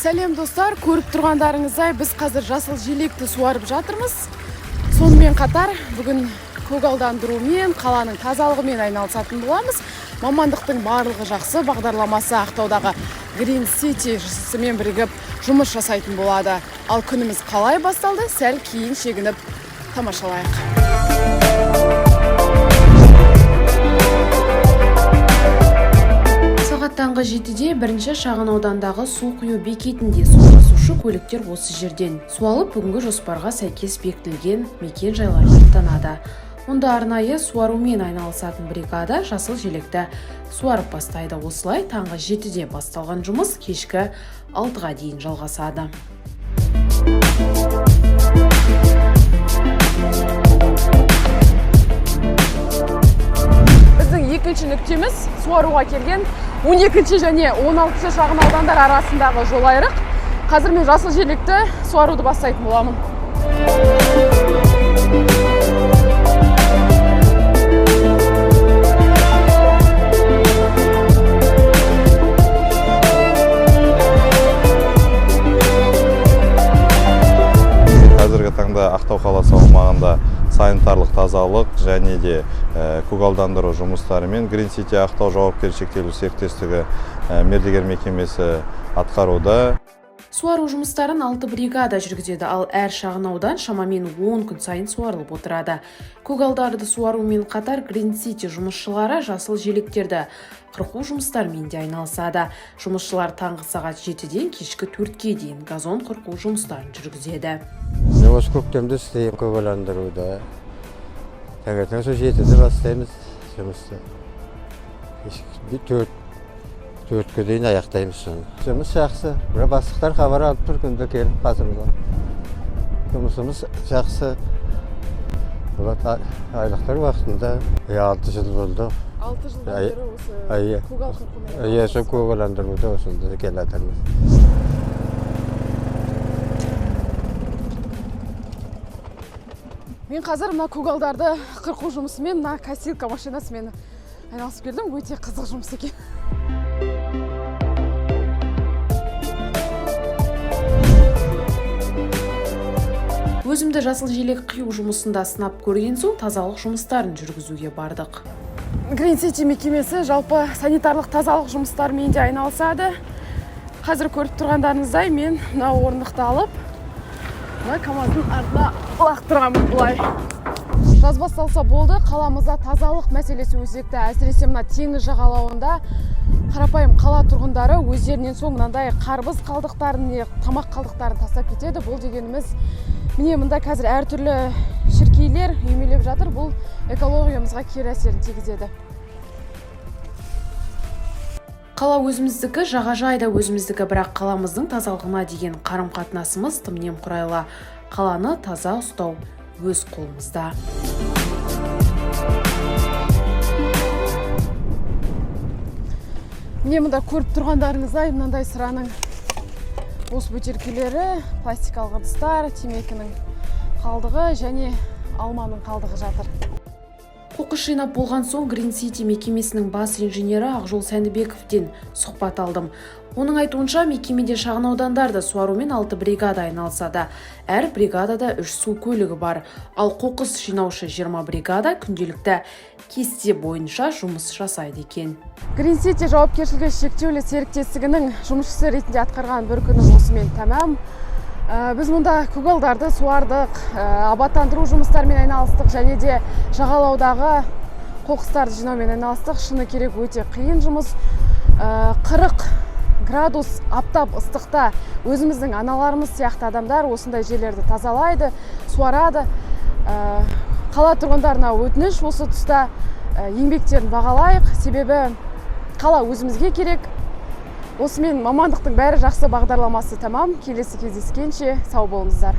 Сәлем, достар! Көріп тұрғандарыңыздай, біз қазір жасыл желекті суарып жатырмыз. Сонымен қатар бүгін көгалдандырумен, қаланың тазалығымен айналысатын боламыз. Мамандықтың барлығы жақсы бағдарламасы Ақтаудағы Green City ЖШС-мен бірігіп жұмыс жасайтын болады. Ал күніміз қалай басталды, сәл кейін шегініп тамашалайық. Сағат таңғы 7-де бірінші шағын аудандағы су құю бекетінде су тасушы көліктер осы жерден су алып, бүгінгі жоспарға сәйкес бекітілген мекен жайларға аттанады. Мұнда арнайы суарумен айналысатын бригада жасыл желекті суарып бастайды. Осылай таңғы 7-де басталған жұмыс кешкі 6-ға дейін жалғасады. Біздің екінші нүктеміз суаруға келген 12 және 16 шағын аудандар арасындағы жолайрық. Қазір мен жасыл желекті суаруды бастайтын боламын. Қазіргі таңда Ақтау қаласы аумағында санитарлық тазалық және де көгалдандыру жұмыстарымен Green City Ақтау жауапкершілігі шектеулі серіктестігі мердігер мекемесі атқаруда. Суару жұмыстарын алты бригада жүргізеді, ал әр шағын аудан шамамен 10 күн сайын суарылып отырады. Көгалдарды суарумен қатар Green City жұмысшылары жасыл желектерді қырқу жұмыстарымен де айналысады. Жұмысшылар таңғы сағат 7-ден кешкі 4-ке дейін газон қырқу жұмыстарын жүргізеді. Мен осы көктемде істеймін көгалдандыруды. Таңертең сол 7-де бастаймыз жұмысты. Кешкі 4-ке дейін аяқтаймыз соны. Жұмыс жақсы. Бірақ бастықтар хабар алып тұр күнде келіп қасымызға. Жұмысымыз жақсы. Болады, айлықтар уақытында. Иә, 6 жыл болды. 6 жылдан бері осы Иә. көгал қырқумен? Иә, сол көгалдандыруда осында келе жатырмыз. Мен қазір мына көгалдарды қырқу жұмысымен, мына косилка машинасымен айналысып келдім. Өте қызық жұмыс екен. Өзімді жасыл желек қию жұмысында сынап көрген соң, тазалық жұмыстарын жүргізуге бардық. Green City мекемесі жалпы санитарлық тазалық жұмыстарымен де айналысады. Қазір көріп тұрғандарыңыздай, мен мына орындықты алып, мына КамАЗдың артына лақтырамын былай. Жаз басталса болды, қаламызда тазалық мәселесі өзекті. Әсіресе мына теңіз жағалауында қарапайым қала тұрғындары өздерінен соң мынандай қарбыз қалдықтарын не тамақ қалдықтарын тастап кетеді. Бұл дегеніміз, міне, мында қазір әртүрлі шіркейлер үймелеп жатыр. Бұл экологиямызға кері әсерін тигізеді. Қала өзіміздікі, жағажай да өзіміздікі, бірақ қаламыздың тазалығына деген қарым қатынасымыз тым немқұрайлы. Қаланы таза ұстау өз қолымызда. Міне, мында көріп тұрғандарыңыздай, мынандай сыраның бос бөтелкелері, пластикалық ыдыстар, темекінің қалдығы және алманың қалдығы жатыр. Қоқыс жинап болған соң, Green City мекемесінің бас инженері Ақжол Сәндібековтен сұхбат алдым. Оның айтуынша, мекемеде шағын аудандарды суарумен алты бригада айналысады. Әр бригадада үш су көлігі бар. Ал қоқыс жинаушы 20 бригада күнделікті кесте бойынша жұмыс жасайды екен. Green City жауапкершілігі шектеулі серіктестігінің жұмысшысы ретінде атқарған бір күнім осымен тәмам. Біз мұнда көгалдарды суардық, абаттандыру жұмыстарымен айналыстық және де жағалаудағы қоқыстарды жинаумен айналыстық. Шыны керек, өте қиын жұмыс. 40 градус аптап ыстықта өзіміздің аналарымыз сияқты адамдар осындай жерлерді тазалайды, суарады. Қала тұрғындарына өтініш: осы тұста еңбектерін бағалайық, себебі қала өзімізге керек. Осымен мамандықтың бәрі жақсы бағдарламасы тәмам. Келесі кездескенше сау болыңыздар.